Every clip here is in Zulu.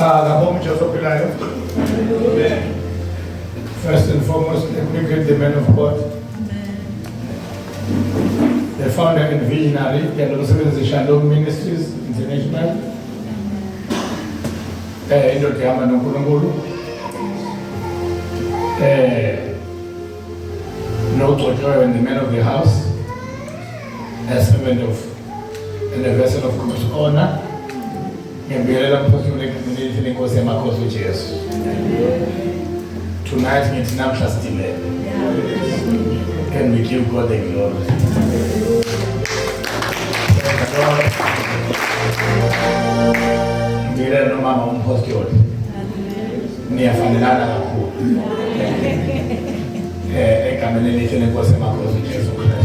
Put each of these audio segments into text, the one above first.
Ah, ngabonga uJesu ophilayo. First and foremost, let me greet the man of God, the founder and visionary yalo msebenzi, Shalom Ministries International. Indoda ihamba noNkulunkulu. Nogcotshiweyo and the man of the house, a servant of and a vessel of God's honor. Ngiyabingelela, mphostoli, egameni elihle lenkosi yamakhosi uJesu. Tonight ngithi namhla sidibene. Can we give God the glory? Praise the Lord. Ngibingelela nomama umphostoli. Niyafanelana kakhulu. Egameni elihle lenkosi yamakhosi uJesu Kristu.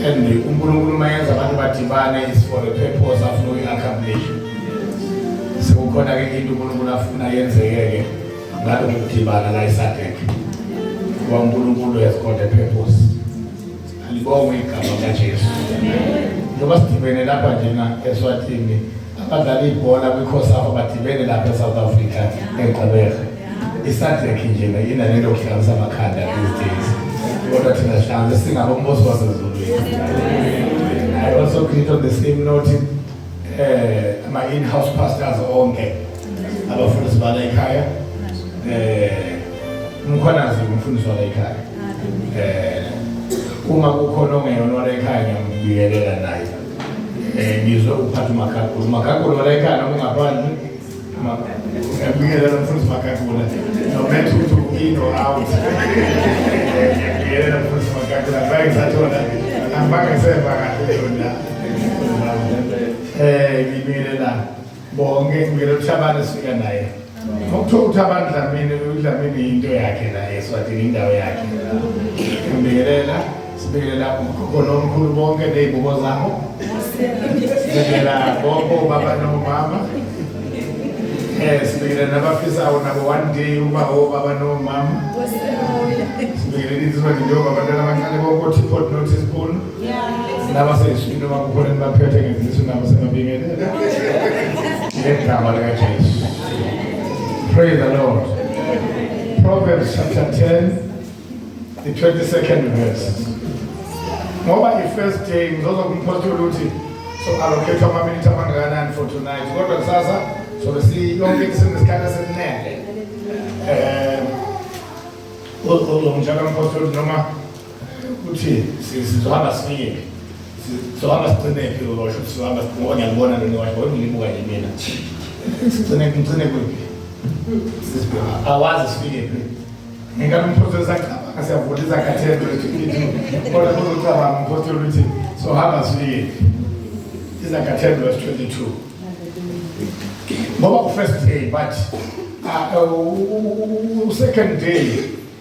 And uNkulunkulu mayenza abantu badibane is for a purpose afuna ukuyi-accomplish. Sekukhona ke into uNkulunkulu afuna yenzeke ke ngalokhu kudibana la eSADC. Kuba uNkulunkulu has got a purpose. Alibongwe igama kaJesu. Njengoba sidibene lapha njena eSwatini, abadlala ibhola kwiCOSAFA badibene lapha eSouth Africa eGqeberha. ISADC nje inalento yokuhlanganisa amakhanda these days. Kodwa thina sihlanganise singabombuso wasezulwini. I also greet on the same note ama in-house pastors onke, abafundisi bala ekhaya. Umkhwanazi umfundisi wala ekhaya. Uma kukhona ongeyona wala ekhaya, ngiyambikelela naye. Ngizwe uphatha uMakhakula. UMakhakula wala ekhaya noma ungaphandle. Ngiyabingelela, mfundisi Makhakula. No matter ukuthi in or out. Ngiyabingelela, mfundisi Makhakula. Ngeke ngisathola. Angibange ngiseva kahle yona. Ngibingelela bonke, ngibingelela uThabani sifika naye. Ngokuthiwa uThabani Dlamini, uDlamini into yakhe la eSwatini, indawo yakhe. Ngibingelela, sibingelela ugogo nomkhulu bonke nezibuko zabo. Sibingelela bonke obaba nomama. Sibingelela nabafisayo nabo one day ukuba obaba nomama. Sibingelela insizwa njengoba abantwana abancane bonke o-teapot no teaspoon. Nabaseyiswini noma kukhona nibaphethe ngezisu nabo sebabingelela. Ngegama likaJesu. Praise the Lord. Proverbs chapter 10, the 22nd verse. Ngoba i-first day, ngizozwa kumphostoli ukuthi so allocate ama-minute amangakanani for tonight. Kodwa kusasa sobe si yonke into sinesikhathi esinele. Uzongitshela umphostoli noma uthi sizohamba sifike sizohamba sigcine phi, uzosho ukuthi sizohamba, ngoba ngiyalibona lona washo kodwa ngilibuka nje mina. Sigcine, ngigcine kuphi? Awazi sifike phi. Ngingalo umphostoli sacabanga siyavula izakhathelo lethu, kodwa kuzocabanga umphostoli ukuthi sohamba sifike phi. Izaga 10 verse 22. Ngoba ku-first day, but second day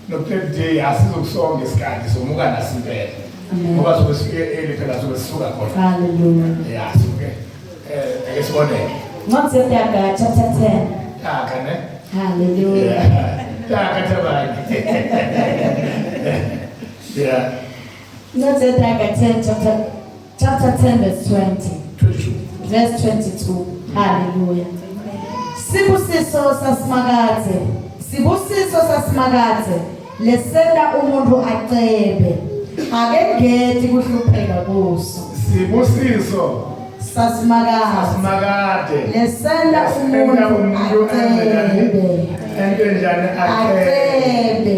no-third day asizokusonga isikhathi, somuka naso impela ngoba sobe sifike early phela, sobe sisuka khona. Hallelujah. Ya, suke ake siboneke. Ncwadi yeTaga chapter 10. Taka ne. Hallelujah. Yeah. Taka tabani. Yeah. Ncwadi yeTaga 10 chapter 10 verse 20. 22. Verse 22. Hallelujah. Sibusiso sasimakadze. Sibusiso sasimakadze lesenta umuntu acebe. Akengeti kuhlupheka kuso. Sibusiso Sasimakadze. Simakade. Lesenta Senta umuntu umuntu enze njani? acebe. Ento enjani? Acebe. Acebe.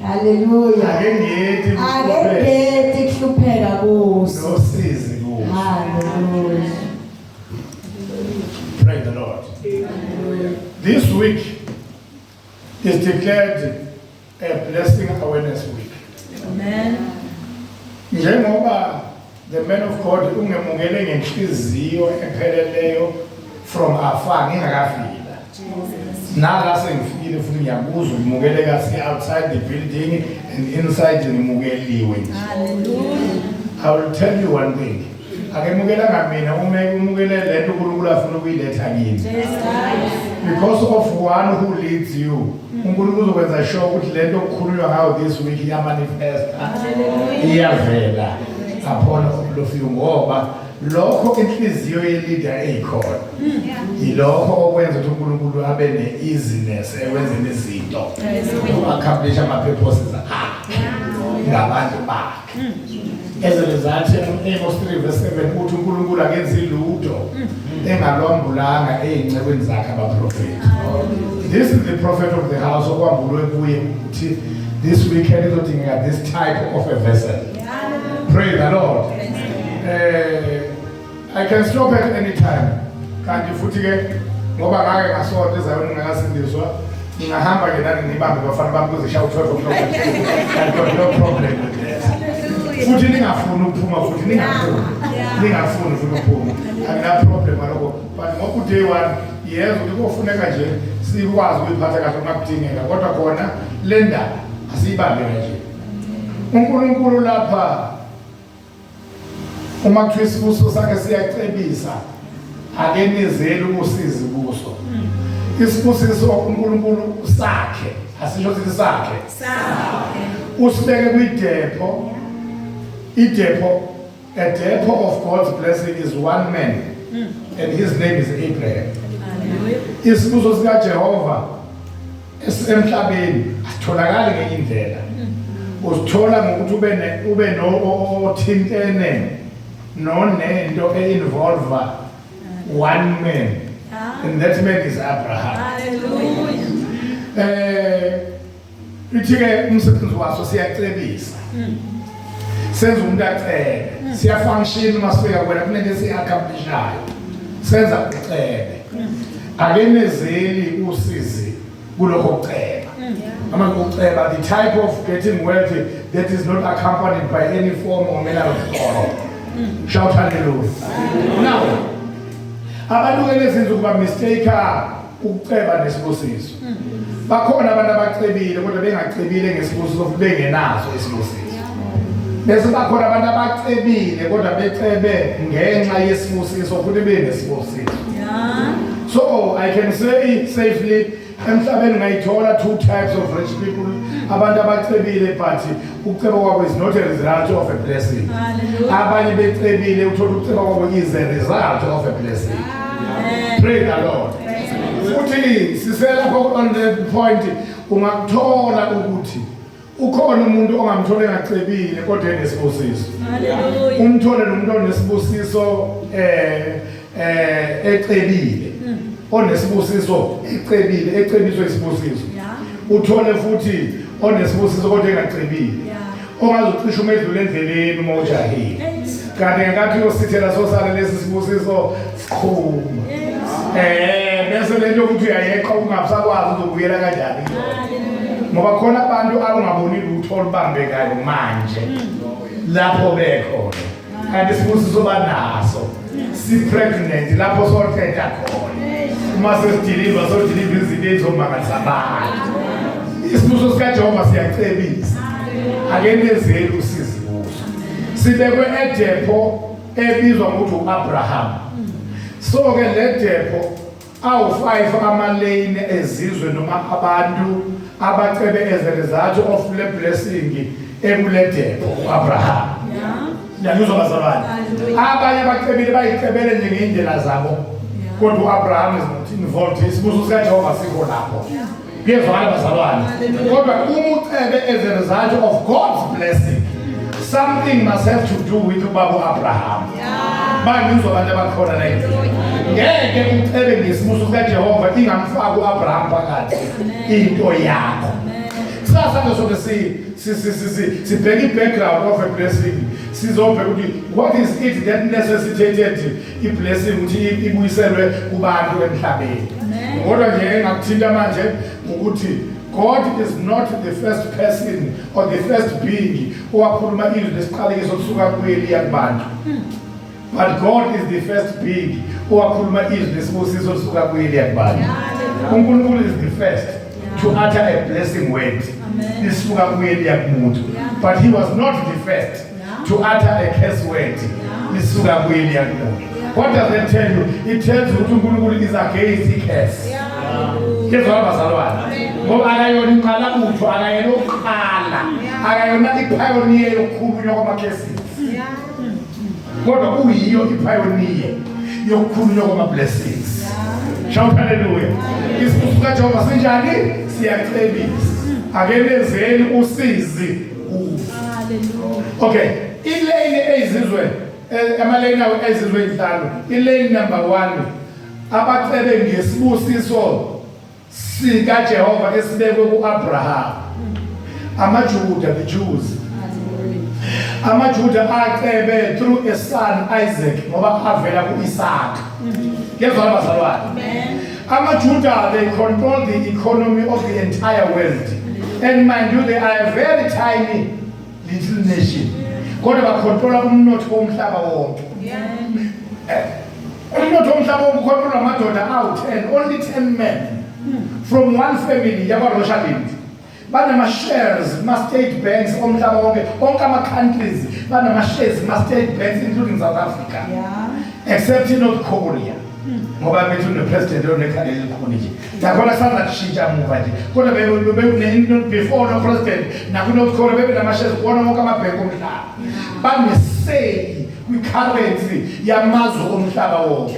Hallelujah. Ake ngithi Akengeti kuhlupheka kuso. Nosizi kuso. Hallelujah. Praise the Lord. This week is declared a blessing awareness week. Amen. Njengoba the man of God ungemukele ngenhliziyo epheleleyo from afar ngingakafiki la. Nala sengifikile futhi ngiyakuzwa ukumukeleka si outside the building and inside ngimukeliwe nje. Hallelujah. I will tell you one thing. Akemukelanga mina, ume umukele lento uNkulunkulu afuna ukuyiletha kimi. Because of one who leads you. uNkulunkulu uzokwenza sure ukuthi lento okukhulunywa ngayo this week iyamanifesta. Iyavela upon all of you ngoba Lokho inhliziyo ye-leader eyikhona yilokho okwenza ukuthi uNkulunkulu abe ne-easiness ekwenzeni izinto, uku-accomplish ama-purposes akhe ngabantu bakhe. As a result, Amos 3 verse 7 uthi uNkulunkulu akenzi lutho engalwambulanga ey'ncekwini zakhe abaprofethi. This is the prophet of the house okwambulwe kuye ukuthi this weekend izodingeka this type of a vessel. Praise the Lord. I can stop at any time. Kanti futhi ke ngoba ngake ngasonto eZayoni ngingakasindiswa, ngingahamba ke nani ngibambe bafana bami kuze ishaye u-12 o'clock. I've got no problem with that. Futhi ningafuni ukuphuma, futhi ningafuni futhi ukuphuma, angina problem ngalokho. But ngoba u-day one yezwa ukuthi kofuneka nje sikwazi ukuyiphatha kahle uma kudingeka, kodwa khona le ndaba asiyibambe kanje. UNkulunkulu lapha uma kuthiwa isibusiso sakhe siyacebisa, akenezeli usizi kuso. Isibusiso uNkulunkulu sakhe, asisho sithi sakhe, usibeke kwidepho. Idepho, a depot of God's blessing is one man and his name is Abraham. Isibusiso sikaJehova esemhlabeni asitholakali ngenye indlela, usithola ngokuthi ube no othintene nonento e-involve one man and that man is Abraham. Ithi ke umsebenzi waso siyacebisa, senza umuntu acebe, siyafunction. Uma sifika kuwena kunento esiyi-accomplishayo, senza ucebe, akenezeli usizi kulokho kuceba. Noma ukuceba, the type of getting wealthy that is not accompanied by any form or manner of sorrow. Shout hallelujah. Now abantu ke lezinto kuba mistake ukuceba nesibusiso. Bakhona abantu abacebile kodwa bengacebile ngesibusiso futhi bengenaso isibusiso, bese bakhona abantu abacebile kodwa becebe ngenxa yesibusiso futhi benesibusiso. So I can say safely, emhlabeni ungayithola two types of rich people: abantu abacebile but ukuceba kwabo is not a result of a blessing. Abanye becebile, uthola ukuceba kwabo is a result of a blessing. Praise the Lord. Futhi siselapho on the point, ungakuthola ukuthi ukhona umuntu ongamthola engacebile kodwa enesibusiso, umthole nomuntu onesibusiso ecebile, onesibusiso ecebile, ecebiswe isibusiso. Uthole futhi onesibusiso kodwa engacebile, ongazucisha umedlule endleleni uma ujahile, kanti ngenkathi uyosithela sosale lesi sibusiso siqhuma, bese lento yokuthi uyayeqa ungabusakwazi uzobuyela kanjani, ngoba khona abantu abangaboni lutho olubambekayo manje lapho bekhona, kanti isibusiso banaso, si-pregnant lapho sothetha khona. Uma sesidiliva, sodiliva izinto ey'zomangalisa abantu. Isibusiso sikaJehova siyacebisa, akenezeli usizi kuso. Sibekwe edepho ebizwa ngokuthi u-Abraham. So-ke le depho awu-5 amalane ezizwe noma abantu abacebe as a result of le blessing ekule depho u-Abraham. Niyangizwa bazalwane? Abanye abacebile bayicebele nje ngey'ndlela zabo, kodwa u-Abraham is not involved. Isibusiso sikaJehova sikho lapho. Kuyezwakala bazalwane? Kodwa uma ucebe as a result of God's blessing, something must have to do with ubaba u-Abraham. Bangizwa abantu abakhona la endlini? Ngeke ucebe ngesibusiso sikaJehova ingamfaki u-Abraham phakathi into yakho. Kusasa ke sobe sibheke i-background of a blessing, sizobheka ukuthi what is it that necessitated i-blessing ukuthi ibuyiselwe kubantu emhlabeni. Kodwa nje engakuthinta manje ukuthi God is not the first person or the first being owakhuluma izwi lesiqalekiso kusuka kuye liya kubantu, but God is the first being owakhuluma izwi lesibusiso lisuka kuye liya kubantu. UNkulunkulu is the first to utter a blessing word lisuka kuye liya kumuntu, but he was not the first to utter a curse word lisuka kuye liya kumuntu. What does that tell you? It tells you ukuthi uNkulunkulu is against i-curse. Kezwa bazalwane? Ngoba akayona inqalabutho, akayena oqala, akayona ipioneer yokukhulunywa kwama-curses. Kodwa uyiyo ipioneer yokukhulunywa kwama blessings. Shout hallelujah. Isibusiso sikaJehova sinjani? Siyacebisa. Akenezeli usizi kuzo. Okay, ilane eyizizwe amalane awo ezizwe ezinhlanu. Ilane number 1 abacebe ngesibusiso sikaJehova esibekwe kuAbraham. AmaJuda, the Jews. AmaJuda acebe through a son Isaac ngoba avela kuIsaka. Ngezwa bazalwane. AmaJuda, they control the economy of the entire world. And mind you, they are a very tiny little nation. Kodwa bacontrola umnotho womhlaba wonke. Umnotho womhlaba wonke ucontrolwa amadoda awu-10, only 10 men from one family yakwa-Rothschild. Banama-shares kuma-state banks omhlaba wonke, onke ama-countries banama-shares kuma-state banks including South Africa. Except in North Korea. Ngoba bethu une-president onekhanda elikhulu nje. Nakhona kusanda kushintsha muva nje. Kodwa before no president naku-North Korea bebe nama-shares kuwona wonke amabhenki omhlaba. Bane-say kwi-currency yamazwe omhlaba wonke.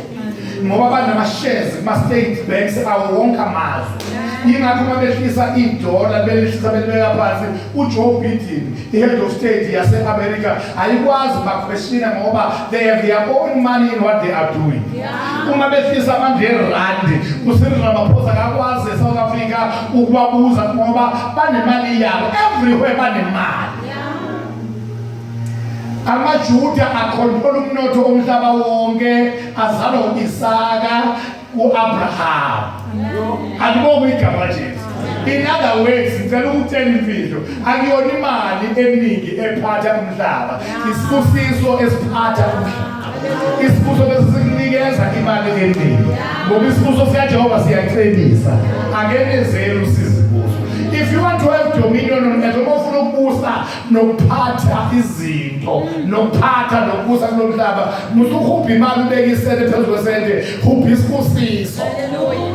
Ngoba banama-shares kuma-state banks awo wonke amazwe. Yingakho uma behlisa idola belehlisa belibeka phansi uJoe Biden, i-head of state yase-America, ayikwazi baquestiona ngoba they have their own money in what they are doing. Uma behlisa manje irandi, uCyril Ramaphosa akakwazi eSouth Africa ukubabuza ngoba banemali yabo everywhere, banemali. AmaJuda acontrola umnotho omhlaba wonke, azalwa uIsaka kuAbraham. Alibonge igama laJesu. In other words, ngicela ukutshela imfihlo, akuyona imali eminingi ephatha umhlaba, isibusiso esiphatha umhlaba. Isibusiso bese sikunikeza imali eningi, ngoba isibusiso sikaJehova siyacebisa, akenezeli usizi kuso. If you want to have dominion on earth, uma ufuna ukubusa nokuphatha izinto nokuphatha nokubusa kulo mhlaba, musuhubha imali ubeke isente phezu kwesente, hubha isibusiso.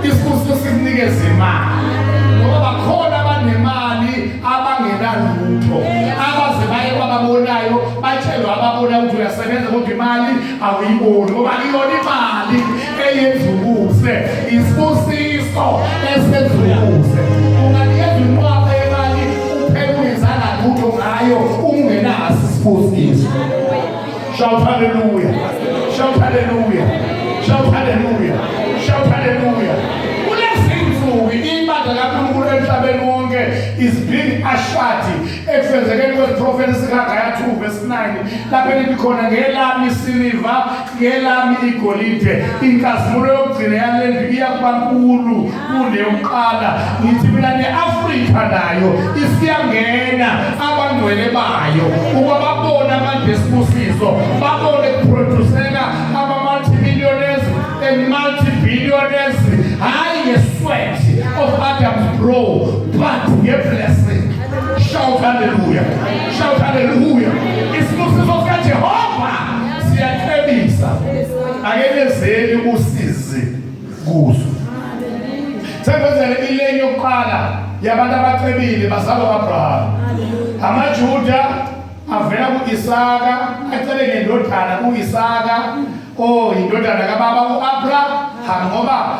Isibusiso sikunikeza imali, ngoba bakhona abanemali abangenalutho, abaze baye kwababonayo batshelwe ababona ukuthi uyasebenza kodwa imali awuyiboni, ngoba akuyona imali eyenza ubuse, isibusiso esenza ubuse. Unganikeza inqwaba yemali uphele ungenzanga lutho ngayo ungenaso isibusiso. Shout hallelujah. Shout hallelujah. Shout hallelujah. Shout hallelujah. Kulezi nsuku ibandla kaNkulunkulu emhlabeni wonke is being ushered ekufezekeni kwesiprofethi sikaHagaya 2 verse 9, lapho elithi khona, ngelami isiliva, ngelami igolide, inkazimulo yokugcina yalendlu iyakuba nkulu kuneyokuqala. Ngithi mina ne-Afrika nayo isiyangena, abangcwele bayo ukuba babone amandla esibusiso, babone kuproduceka ama-multimillionaires and multi-billionaires, hhayi nge-sweat of Adam's brow, but nge-blessing. Shout hallelujah. Shout hallelujah. Isibusiso sikaJehova siyacebisa, akenezeli usizi kuzo. Sengenzele ilane yokuqala yabantu abacebile bazalwa Abraham. AmaJuda avela kuIsaka, acele ngendodana uIsaka, oh, indodana kababa uAbraham, ngoba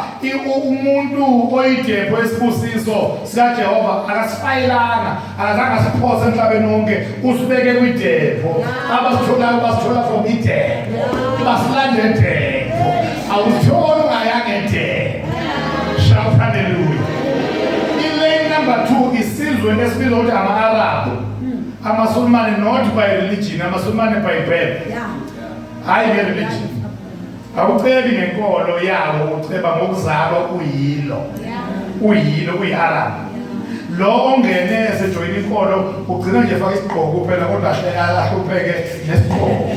umuntu oyidepho esibusiso sikaJehova akasifayelanga, akazange asiphose emhlabeni wonke, usibeke kwidepho. Abasitholayo basithola from idepho, basilande edepho, awutholi ungayanga edepho. Shout hallelujah. Ilane number 2, isizwe esibizwa ukuthi ama-Arabu, amaSulumane, not by religion, amaSulumane by birth, hayi nge-religion. Awucebi ngenkolo yawo, uceba ngokuzalwa uyilo, uyilo, uyi-Arab. Lo ongene esejoyina inkolo ugcina nje efaka isigqoko kuphela, kodwa ahlupheke nesigqoko,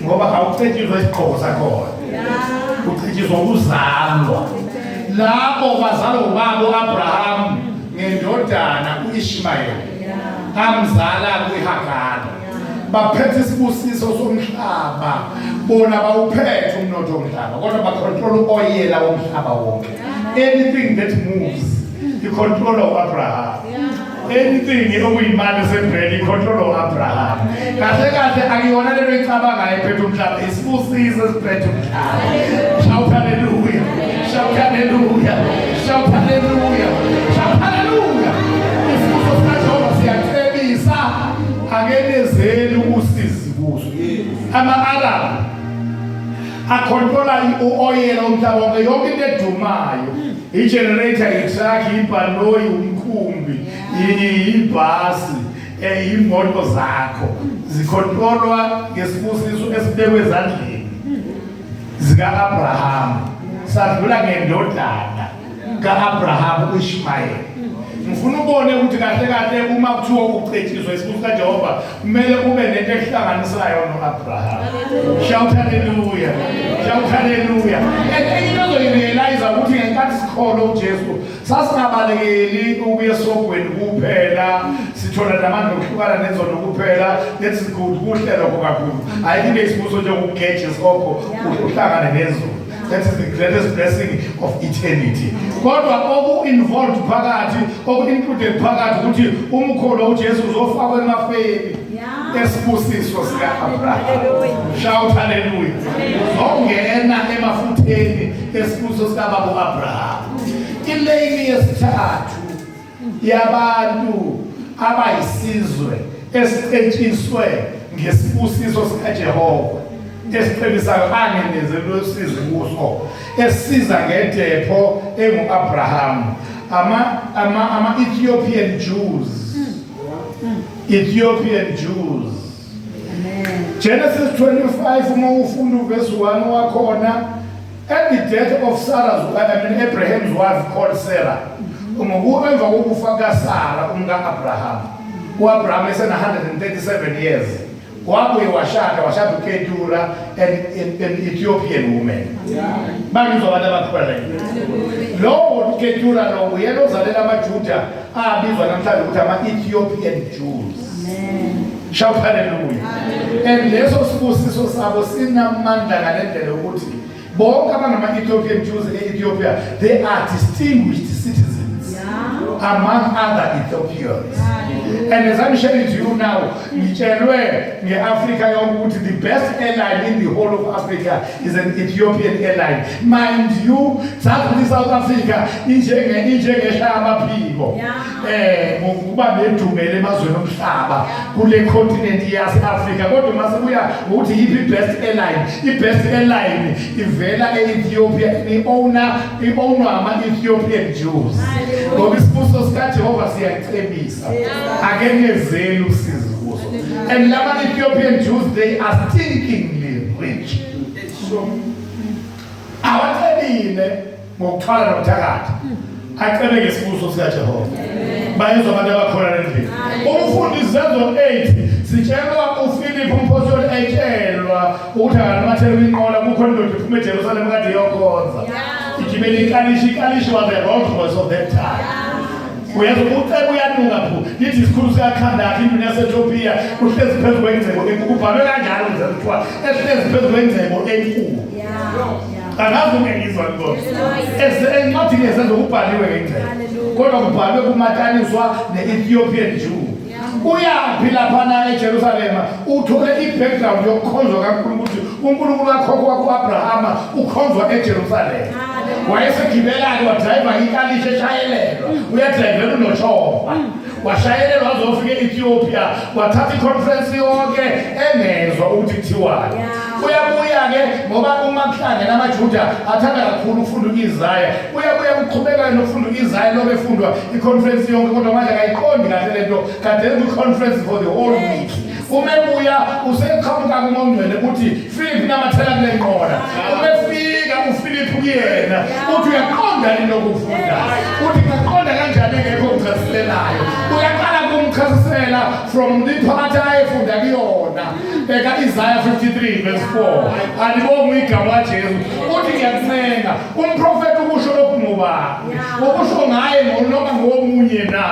ngoba awucetshiswa isigqoko sakhona, ucetshiswa ukuzalwa. Labo bazalwa ubaba u-Abraham ngendodana u-Ishmayeli amzala kwiHagara. Baphethe isibusiso somhlaba bona, bawuphethe umnotho womhlaba, kodwa bacontrol uoyela womhlaba wonke. Anything that moves icontrol u-Abraham. Anything okuyimali sebrand icontrol uAbraham. Kahle kahle akuyona lento icabangayo ephethe umhlaba, isibusiso esiphethe umhlaba. Shout hallelujah. Shout hallelujah. Shout hallelujah. Shout hallelujah. Isibusiso sikaJehova siyacebisa, akenezeli usizi kuso. Ama-Arab akhontrola u-oyela umhlaba wonke, yonke into edumayo, i-generator, i-truck, ibhanoyi, umkhumbi, ibhasi, iy'moto zakho zikhontrolwa ngesibusiso esibekwe ezandleni zika-Abrahamu, sadlula ngendodana ka-Abrahamu uIshmayeli. Ngifuna ubone ukuthi kahle kahle uma kuthiwa ucetshiswa isibusiso kaJehova kumele ube nento ehlanganisayo no-Abraham. Shout hallelujah. Shout hallelujah. And enye into ozoyirealize ukuthi ngenkathi sikholwa uJesu sasingabalekeli ukuya esogweni kuphela, sithola namandla okuhlukana nezono kuphela. That's good, kuhle lokho kakhulu. Ayikho into eyisibusiso njengokugeja isihogo uhlangane nezulu. That is the greatest blessing of eternity. Kodwa oku-involved phakathi, oku-included phakathi ukuthi umkholo uJesu uzofakwa emafeni esibusiso sika-Abraham. Shout hallelujah. Uzongena emafutheni esibusiso sikababa u-Abraham. Ileyini yesithathu yabantu abayisizwe esicetshiswe ngesibusiso sikaJehova esicebisayo angeneze losizi kuso esiza ngedepho engu-Abraham, ama Ethiopian Jews, Ethiopian Jews. Genesis 25, uma ufunda uverse 1 wakhona, at the death of Sarah's, I mean Abraham's wife called Sarah, uma emva kokufa kaSara umka-Abraham, u-Abraham esena 137 years, wabuye washada, washada uKetura, an Ethiopian woman. Bangizwa abantu abakhona? Lowo Ketura lo uyena ozalela amaJuda abizwa namhlanje ukuthi ama-Ethiopian Jews. Shout hallelujah. And leso sibusiso sabo sinamandla ngale ndlela yokuthi bonke abangama-Ethiopian Jews e-Ethiopia, they are distinguished citizens among other Ethiopians. And as I'm sharing to you now, ngitshelwe nge-Africa yonke ukuthi the best airline in the whole of Africa is an Ethiopian airline. Mind you, sazi ukuthi i-South Africa injengeshaya amaphiko ngokuba nedumele emazweni omhlaba kule continent yase-Africa, kodwa uma sibuya ngokuthi yiphi i-best airline, i-best airline ivela e-Ethiopia, i-owner i-ownwa ama-Ethiopian Jews, ngoba isibusiso sikaJehova siyacebisa, akenezeli usizi kuso. And lama Ethiopian Jews, they are stinkingly rich. Awacebile ngokuthwala nokuthakatha, acebe ngesibusiso sikaJehova. Bayezwa abantu abakhona lendlela? Umfundi Izenzo 8, sitshelwa uPhilip umpostoli etshelwa ukuthi akanamathele kwinqola, kukhona indoda iphuma eJerusalem kade iyokhonza, igibele ikalishi. Ikalishi was a Rolls Royce of that time. Uyezwa, uceba uyanuka phu, lithi isikhulu sikaKhandakhe, induna yaseTopiya, uhlezi phezu kwengcebo enkulu. Kubhalwe kanjalo nje, kuthiwa ehlezi phezu kwengcebo enkulu. Angazi ungengizwa nkosi. Encwadini yeZenzo kubhaliwe ngengcebo, kodwa kubhalwe kumataniswa ne-Ethiopian Jew. Uyaphi laphana eJerusalema? Uthole i-background yokukhonzwa kaNkulunkulu, ukuthi uNkulunkulu wakhokho wakho u-Abrahama ukhonzwa eJerusalema. Wayesegibela-ke, wadrayiva ikalishi, eshayelelwa, uyadrayivela unoshova, washayelelwa wazofika e-Ethiopia, wathatha i-conference yonke engezwa ukuthi kuthiwani. Uyabuya-ke, ngoba uma kuhlangene amaJuda athanda kakhulu ukufunda u-Isaya. Uyabuya, kuqhubeka nokufunda u-Isaya lobe efundwa i-conference yonke, kodwa manje akayiqondi kahle lento kade kwi-conference for the whole week. Uma ebuya useqhamuka kumongcwele uthi, "Philip, namathela kule nqola." Uma efika uPhilip kuyena uthi, "Uyaqonda yini lokhu kufundayo?" Uthi, "Ngaqonda kanjani engekho ngichasiselayo?" Uyaqala kumchasisela from the part ayefunda kuyona eka Isaiah 53 verse 4. Alibonge igama laJesu. Uthi, "Ngiyakuncenga, umprofeti ukusho lokhu ngubani? Ukusho ngaye noma ngomunye na?"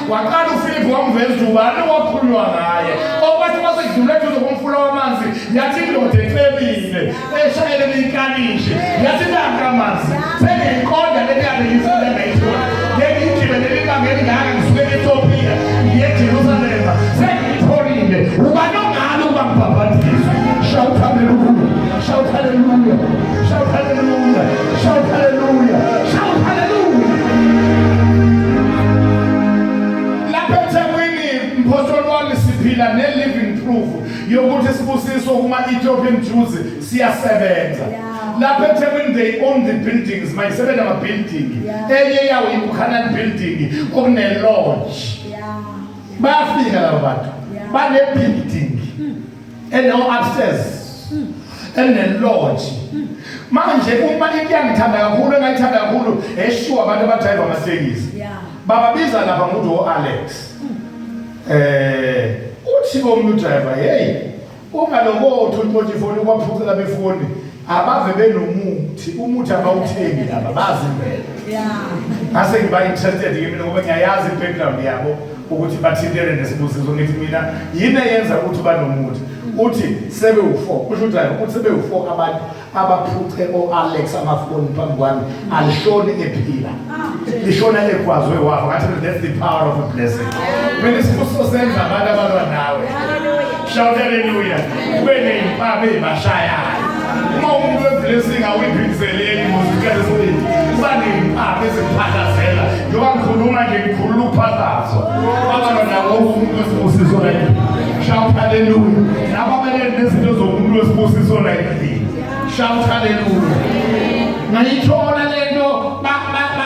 Waqala uPhilip wamveza ubani wakhulunywa ngaye. Okwathi mase kudlula eduze komfula wamanzi, yathi indoda ecebile eshayelele ikalishi, yathi, "Nanka amanzi, sengiyiqonda lento yabe ngifunda ngayithola. Ngengigibele ibanga elingaka ngisuke e-Ethiopia. hallelujah. Shout hallelujah. Shout hallelujah. Shout hallelujah. Lapha eThekwini mphostoli wami siphila ne-living proof yokuthi isibusiso kuma-Ethiopian Jews siyasebenza. Lapha eThekwini they own the buildings, manje sebenama-building. Enye yawo iBuchanan building okune-lodge. Bayafika labo bantu. Bane-building eno-upstairs ene-lodge. Manje uma into yangithanda kakhulu engayithanda kakhulu eshuwa abantu abadrayiva amatekisi. Bababiza lapha ngokuthi o-Alex. Uthi komnye udriver, hey, ungalokothi untshontshe ifoni ukwaphucela befoni abave benomuthi, umuthi abawuthengi laba bazi impela. Ngase ngiba interested ke mina ngoba ngiyayazi i-background yabo ukuthi bathintene nesibusiso. Ngithi mina yini eyenza ukuthi banomuthi? Uthi sebewu-4, kusho udriver uthi sebewu-4 abantu abaphuce o-Alex amafoni phambi kwami, alishoni ephila, lishona egwazwe wafa. Ngathi that's the power of a blessing. Mina isibusiso senza abantu abalwa nawe, shout hallelujah, kube ney'mpama ey'bashayayo. Uma umuntu we-blessing awuyiphindiseleli ngosikhathi esiningi, kuba ney'mpama ezikuphahlazela. Njengoba ngikhuluma nje ngikhulula ukuphahlazwa abalwa nawo umuntu wesibusiso la endlini. Shout hallelujah. Laba abelele nezinto zomuntu wesibusiso la endlini, shout hallelujah. Ngayithola lento,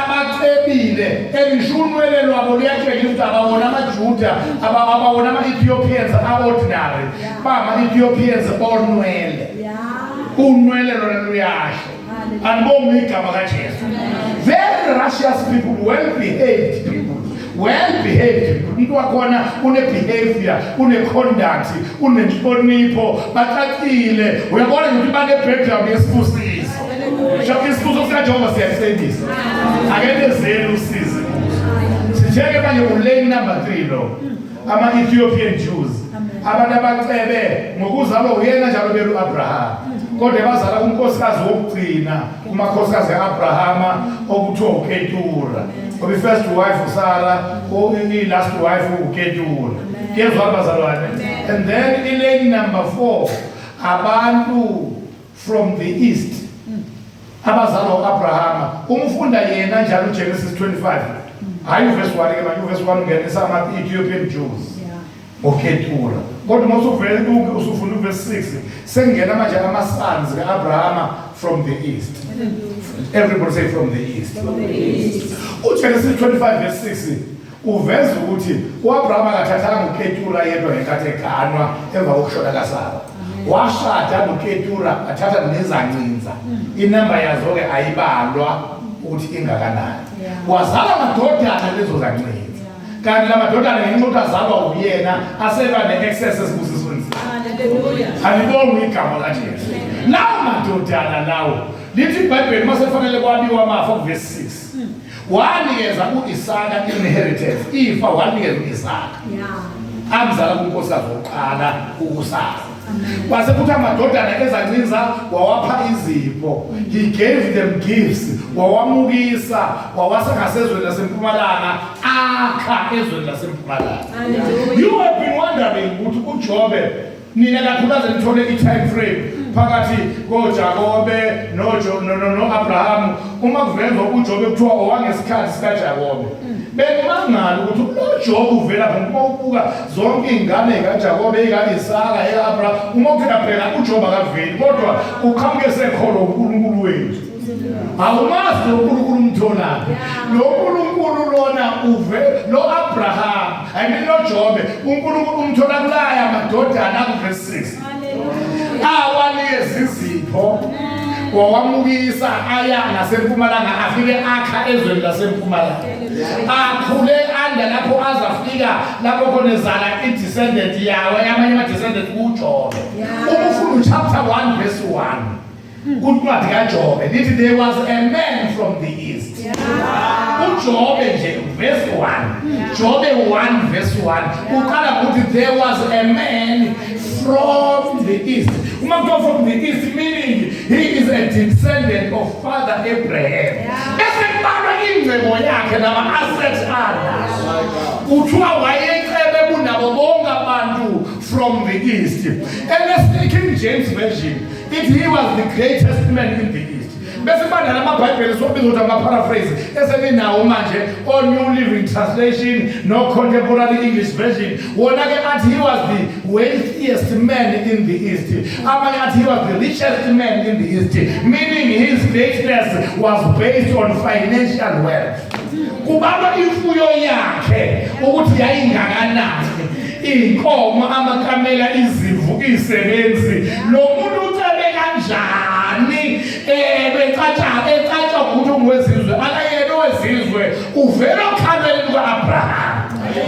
bacebile engisho unwele lwabo luyatshengisa ukuthi abawona amaJuda, abawona ama-Ethiopians a-ordinary, bama-Ethiopians onwele. Unwele lona luyasho. Anibongi igama kaJesu. Very righteous people, well behaved people, well behaved people. Umuntu wakhona une-behavior, une-conduct, unenhlonipho, bacacile. Uyabona nje ukuthi bane-background yesibusiso. Shaka isibusiso sikaJehova siyasebenzisa, akenezeli usizi kuso. Sitheke manje ulane number 3 lo, ama-Ethiopian Jews, abantu abacebe ngokuzalwa uyena njalo belu Abraham, kodwa bazala unkosikazi wokugcina kumakhosikazi ka-Abrahama okuthiwa uKetura, ngoba i-first wife uSara, i-last wife uKetura. Kuyezwa bazalwane? And then ilane number 4, abantu from the east abazalwa u-Abrahama. Umfunda yena njalo uGenesis 25, hayi uverse 1 ke manje. Uverse 1 ungenisa ama-Ethiopian Jews ngoKetura, kodwa uma usuvele usufunda uverse 6 sengena manje ama-sons ka-Abrahama from the east. Everybody say from the east. UGenesis 25 verse 6 uveza ukuthi uAbraham akathathanga uKetura yedwa ngenkathi eganwa emva kokushona kaSara. Washada noKetura, athatha nezancinza, inamba yazo-ke ayibalwa ukuthi ingakanani. Wazala amadodana lezo zancinza, kanti la madodana ngenxa yokuthi azalwa uyena aseba ne-access esibusisweni sakhe. Alibonge igama kaJesu. Lawo madodana lawo, lithi iBhayibheli uma sekufanele kwabiwa amafa kuvesi 6, wanikeza u-Isaka inheritance, ifa wanikeza u-Isaka amzala kunkosikazi wokuqala uSara. Kwase kuthi amadodana ezancinza wawapha izipho, he gave them gifts, wawamukisa, wawasa ngasezweni lasempumalanga, akha ezweni lasempumalanga. You have been wondering ukuthi uJobe, nina kakhulukazi nithole i-time frame phakathi koJakobe noJo no-Abraham. Uma kuvezwa uJobe kuthiwa owangesikhathi sikaJakobe. Bengimangala ukuthi lo Jobe uvela phi. Uma ubuka zonke iy'ngane kaJakobe, eka-Isaka, eka-Abraham, uma uthi bheka uJobe akaveli, kodwa uqhamuke sekholo uNkulunkulu wethu. Awumazi lo Nkulunkulu umtholaphi lo Nkulunkulu lona uve lo Abraham, I mean lo Jobe, uNkulunkulu umthola kulaya madodana kuverse 6 awanikeza izipho, wawamukisa aya ngasempumalanga, afike akha ezweni lasempumalanga, akhule anda lapho azafika lapho khona ezala i-descendant yawo, amanye ama-descendant kuJobe. Uma ufunda uchapter 1 verse 1 kuncwadi kaJobe, lithi there was a man from the east. UJobe nje verse 1, Jobe 1 verse 1 uqala ngokuthi there was a man from the east. Uma kuthiwa from the east, meaning he is a descendant of Father Abraham. Bese kubalwa ingcebo yakhe nama-assets anazo, kuthiwa wayecebe kunabo bonke abantu from the east. And King James Version Ithi he was the greatest man in the East. Bese kuba nalamaBhayibheli esiwabiza ukuthi ama-paraphrase eseninawo manje, o-New Living Translation no-Contemporary English Version. Wona-ke athi he was the wealthiest man in the East. Amanye athi he was the richest man in the East, meaning his greatness was based on financial wealth. Kubalwa imfuyo yakhe ukuthi yayingakanani, iy'nkomo, amakamela, izimvu, iy'sebenzi. Lo muntu ucebe kanjani becatsha ecatsha ukuthi ungowezizwe? Akayena owezizwe, uvela okhalweni luka-Abraham.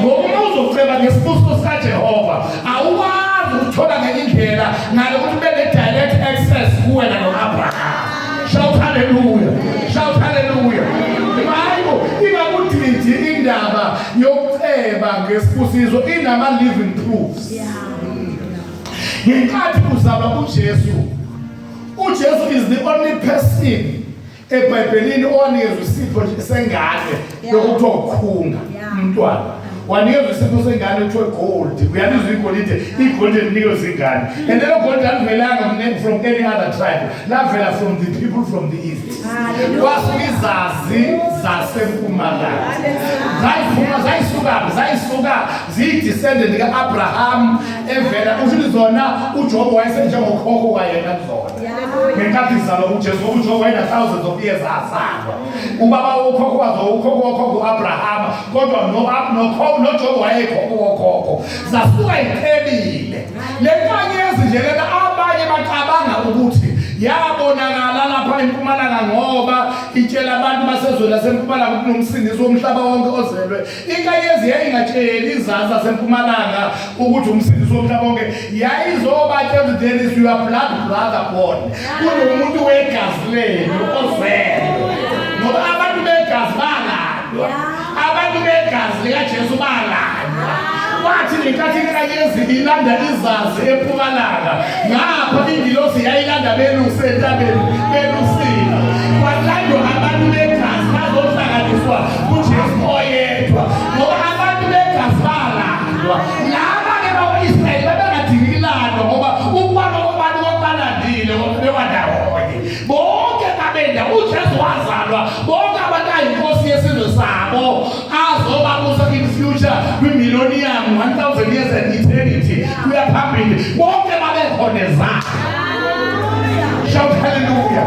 Ngoba uma uzoceba ngesibusiso sikaJehova, awukwazi ukuthola ngenye indlela ngale ukuthi ube ne-direct access kuwena no-Abraham. Shout hallelujah, shout hallelujah. Hayibo, ingakudidi indaba yokuceba ngesibusiso, inama-living proofs. Ngenkathi kuzalwa uJesu, uJesu is the only person eBhayibhelini owanikezwa isipho nje sengane yokuthiwa ukukhunga umntwana. Wanikezwa isipho sengane kuthiwa gold. Uyalizwa igolide, igolide linikezwa ingane. And lelo gold alivelanga from any other tribe, lavela from the people from the East. Kwasuka izazi zasempumalanga, zayiphuma, zayisukaphi? Zayisuka ziyi-descendant ka-Abraham evela usho zona. UJobo wayesenjengokhokho kwayena kuzona ngenkathi zizalwa uJesu, ngoba uJobo wayena-thousands of years azalwa. Ubaba wokhokho wazo, ukhokho wokhokho u-Abrahama, kodwa noJobo wayekhokho wokhokho. Zasuka icebile le nkanyezi nje lena. Abanye bacabanga ukuthi yabonakala lapha empumalanga ngoba itshela abantu basezweni lasempumalanga ukuthi kunomsindisi womhlaba wonke ozelwe. Inkanyezi yayingatsheli izazi zasempumalanga ukuthi umsindisi womhlaba wonke, yayizobatshela ukuthi there is your blood brother born, kunomuntu wegazi lenu ozelwe, ngoba abantu begazi balandwa, abantu begazi likaJesu balandwa. Kwathi ngenkathi inkanyezi ilanda izazi empumalanga, ngapha ingilosi yayilanda belusi entabeni belusile. Kwalandwa abantu begazi bazohlanganiswa kuJesu oyedwa, ngoba abantu begazi balandwa. Laba-ke bakwa-Israyeli babengadingi ilandwa, ngoba ukubalwa kwabantu kwakubalandile, ngoba bewandawonye bonke babenda. UJesu wazalwa bonke abantu ayinkosi yesizwe sabo, azobabusa in future kwi-millennium, 1000 years and eternity kuya phambili. Bonke babekhona ezabo. Shout hallelujah.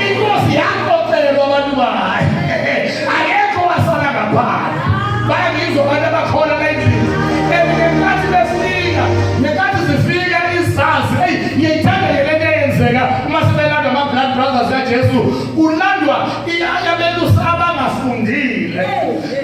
Inkosi yaxoxelwa abantu bayo, akekho wasala ngaphandle. Bayangizwa abantu abakhona la endlini? And ngenkathi befika, ngenkathi zifika izazi, eyi, ngiyayithanda nje lento eyenzeka uma sebelanda ama-blood brothers kaJesu. Kulandwa abelusi abangafundile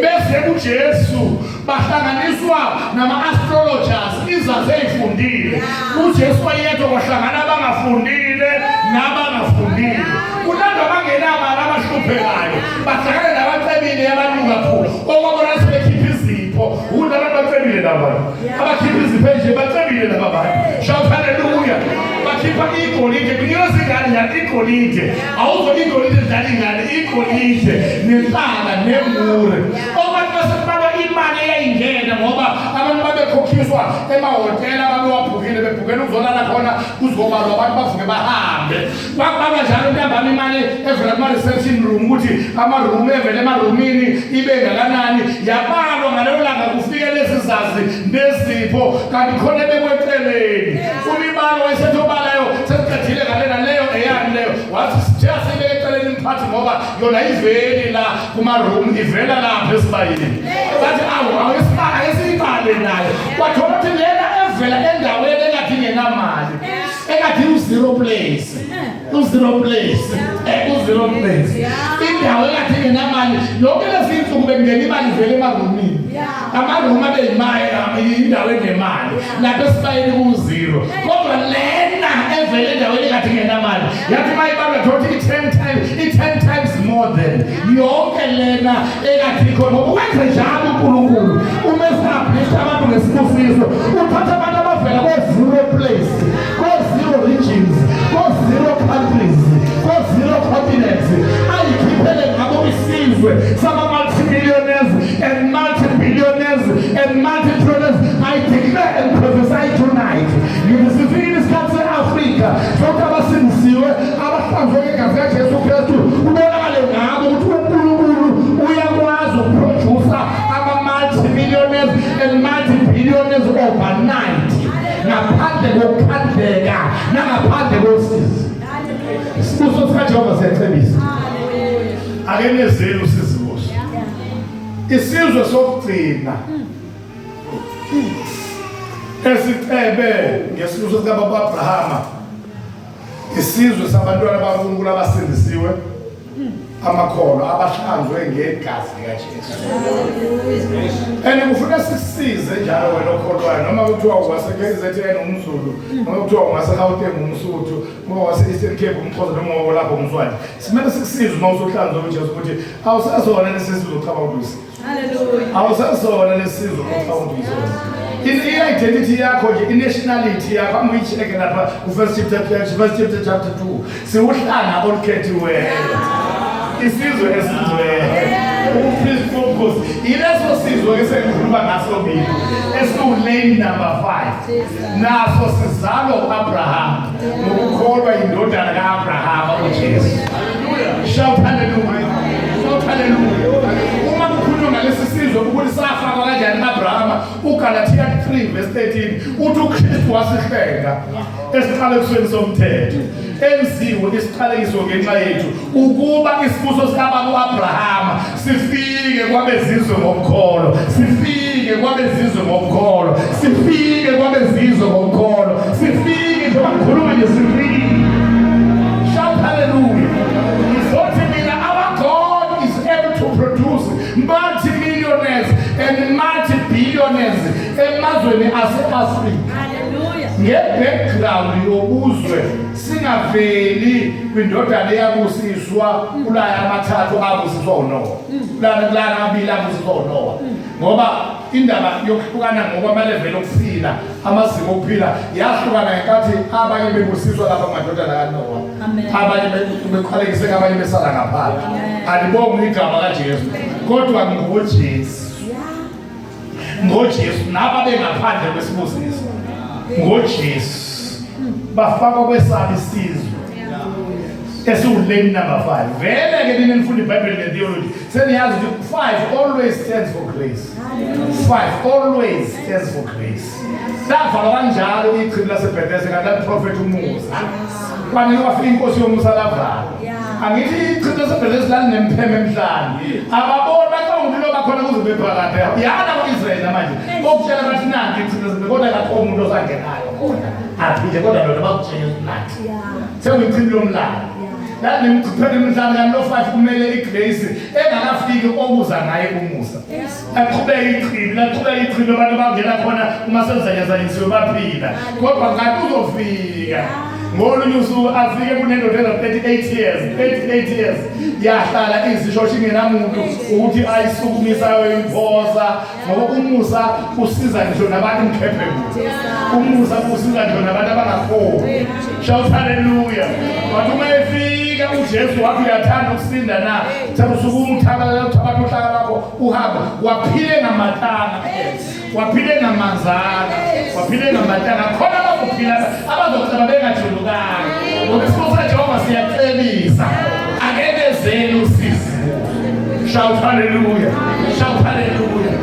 beze kuJesu, bahlanganiswa nama-astrologers, izazi ey'fundile. UJesu wayedwa, kwahlangana abangafundile nabangafundile. Kulandwa abangenamali, abahluphekayo, bahlangane nabacebile, abantu kakhulu. Okwabona sebekhipha izipho ukuthi abantu bacebile laba bantu abakhipha izipho enje, bacebile laba bantu. Shout hallelujah. Bakhipha igolide, kunikeza ingane njani igolide? Awuzwa igolide lidlala ingane, igolide nenhlaka nemure. Okwathi bese kubalwa imali eyayingena, ngoba abantu babekhokhiswa emahhotela ababewabhukile, bebhukela ukuzolala khona, kuzobalwa abantu bavuke bahambe. Kwakubalwa njalo ntambama imali evela kuma-reception room, ukuthi ama-room evele emarumini ibe ngakanani. Yabalwa ngalelo langa kufike lezi zazi nezipho, kanti khona ebekweceleni umibalo wayesethi obalayo sesiqedile ngalena leyo eyani leyo, wathi sijasibeke eceleni mphathi, ngoba yona iveli la kuma-room, ivela lapha esibayeni. Bathi awu, ake siyibale nayo. Kwathola ukuthi lena evela endaweni engathi ingenamali, engathi u-zero place, u-zero place, u-zero place, indawo engathi ingenamali. Yonke lezi insuku bekungena imali ivele emarumini, amarumu abe yimali, indawo enemali, lapho esibayeni ku-zero. Kodwa lena evele endaweni engathi ingenamali, yathi uma ibalwa thothi i-10 times more than yonke lena engathi ikhona. Ngoba ukwenze njalo uNkulunkulu uma establish abantu ngesibusiso, uthatha abantu abavela ko-zero place, ko-zero regions, ko-zero countries, ko-zero continents, ayikhiphele ngabo isizwe sama-multimillionaires and multi-billionaires and multi-trillionaires. I declare and prophesy tonight, ngithi sifikile isikhathi se-Afrika sokuthi abasindisiwe Christ. Akenezeli usizi kuso. Isizwe sokugcina esicebe ngesibusiso sikababa Abrahama, isizwe sabantwana baNkulunkulu abasindisiwe, amakholwa abahlanzwe ngegazi likaJesu. And kufuna sikusize njalo wena okholwayo, noma kuthiwa wase-KZN umZulu, noma kuthiwa wase-Gauteng umSuthu, noma wase-Eastern Cape umXhosa, noma walapho umSwati, simele sikusize uma usuhlanzwe uJesu ukuthi awusezona lesizwe ocabanga ukuthi uyisizwe. Awusesona lesizwe ocabanga ukuthi uyisona. I-identity yakho nje, i-nationality yakho, angiyi-check-e lapha ku-first chapter, first chapter, chapter 2. Siwuhlanga olukhethiweyo, isizwe esingcwele, ubupristi bobukhosi. Yileso sizwe ke sengikhuluma ngaso mina, esiwulane number 5. Naso sizalwa u-Abraham ngokukholwa indodana ka-Abrahama uJesu. Shout hallelujah, shout hallelujah. Uma kukhulunywa ngalesi sizwe ukuthi safakwa kanjani u-Abrahama, uGalatia 3 verse 13 uthi uKristu wasihlenga esiqalekisweni somthetho, enziwe isiqalekiso ngenxa yethu, ukuba isibuso sikababa u-Abrahama sifike kwabezizwe ngokukholo, sifike kwabezizwe ngokukholo, sifike kwabezizwe ngokukholo, sifike njengoba ngikhuluma nje, sifike. Shout hallelujah. Ngizothi mina, our God is able to produce multi-millionaires and multi-billionaires emazweni ase-Afrika nge-background yobuzwe, singaveli kwindodana eyabusiswa kulaya amathathu abusiswa uNowa, kulaya amabili abusiswa uNowa, ngoba indaba yokuhlukana ngokwamaleveli okuphila, amazinga okuphila yahlukana ngenkathi abanye bebusiswa lapha kumadodana kaNowa, abanye beqalekiseka, abanye besala ngaphandle. Alibonge igama kaJesu. Kodwa ngoJesu, ngoJesu naba bengaphandle kwesibusiso, ngoJesu bafakwa kwesaba isizwe esiwulane number 5. Vele ke nina nifunda iBhayibheli ne-theology seniyazi ukuthi 5 always stands for grace. 5 always stands for grace. Lavalwa kanjalo ichibi laseBethesda, kanti laliprofetha umusa. Kwanele kwafika inkosi yomusa, lavalwa. Angithi ichibi laseBethesda lalinempheme emihlanu? Ababoni, bacabanga ukuthi loba khona kuze bephakade yana ko-Israyeli namanje, okutshela bathi nanti ichibi laseBethesda, kodwa kakho umuntu osangenayo khona aphile. Kodwa lona bakutshela ukuthi nanti sekuyichibi lomlando, lanempheme emihlanu, kanti lo 5 kumele igrace engakafiki okuza ngaye umusa. Aqhubeka ichibi, laqhubeka ichibi, abantu bangena khona uma selizanyazanyisiwe, baphila. Kodwa kanti uzofika ngolunye usuku, afike kunendoda ena 38 years, 38 years yahlala izishosha ingenamuntu ukuthi ayisukumisa, ayoyiphosa, ngoba umusa usiza ngisho nabantu incapable, umusa usiza ngisho nabantu abangakhoni. Shout hallelujah. Wathi uma efika uJesu wathi, "Uyathanda ukusinda na? Thatha usukuma, uthabatha uthabatha uhlaka lwakho uhambe." Waphile ngamatanga, waphile ngamanzana, waphile ngamatanga. Khona abazophila, abazoceba bengajulukanga, ngoba isibusiso saJehova siyacebisa, akenezeli usizi. Shout hallelujah, shout hallelujah.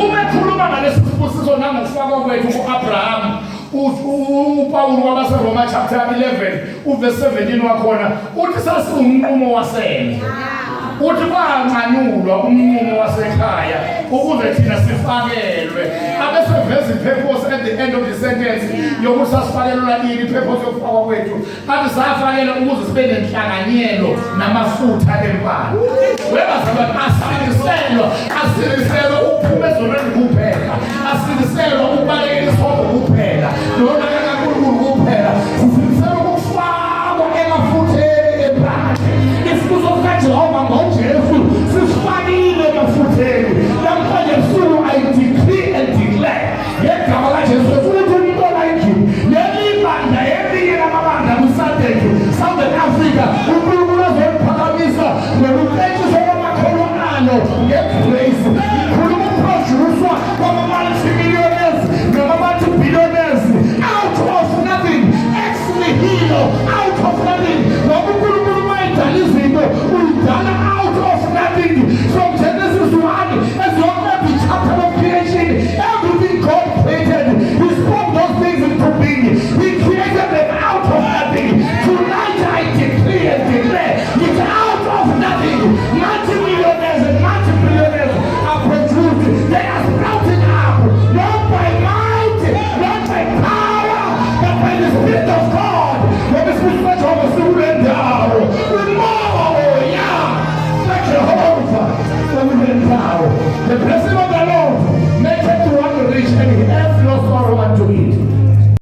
Uma ekhuluma ngalesi sibusiso nangokufakwa kwethu ku-Abraham, uPawulu kwabaseRoma chapter 11 uverse 17 wakhona uthi sasiwumnqumo wasendle, uthi kwanqanyulwa umnqumo wasekhaya ukuze thina sifakelwe. Abeseveza ipurpose at the end of the sentence yokuthi sasifakelelwa ini, ipurpose yokufakwa kwethu. Athi safakelwa ukuze sibe nenhlanganyelo namafutha empala. Webazalwane, asindiselwa, asindiselwa ukuphuma ezonweni kuphela, asindiselwa ukubalekela isihogo kuphela nolaka kaNkulunkulu kuphela, sisindiselwa ukufakwa emafutheni empala. Isibusiso sikaJehova ngoJesu sisifakile emafutheni. Namhlanje ebusuku I decree and declare ngegama kaJesu ukuthi umuntu ola endlini, leli bandla elinye lamabandla kuSADC, Southern Africa, uNkulunkulu azoliphakamisa ngokucetshiswa kwamakholwa alo ngegrace.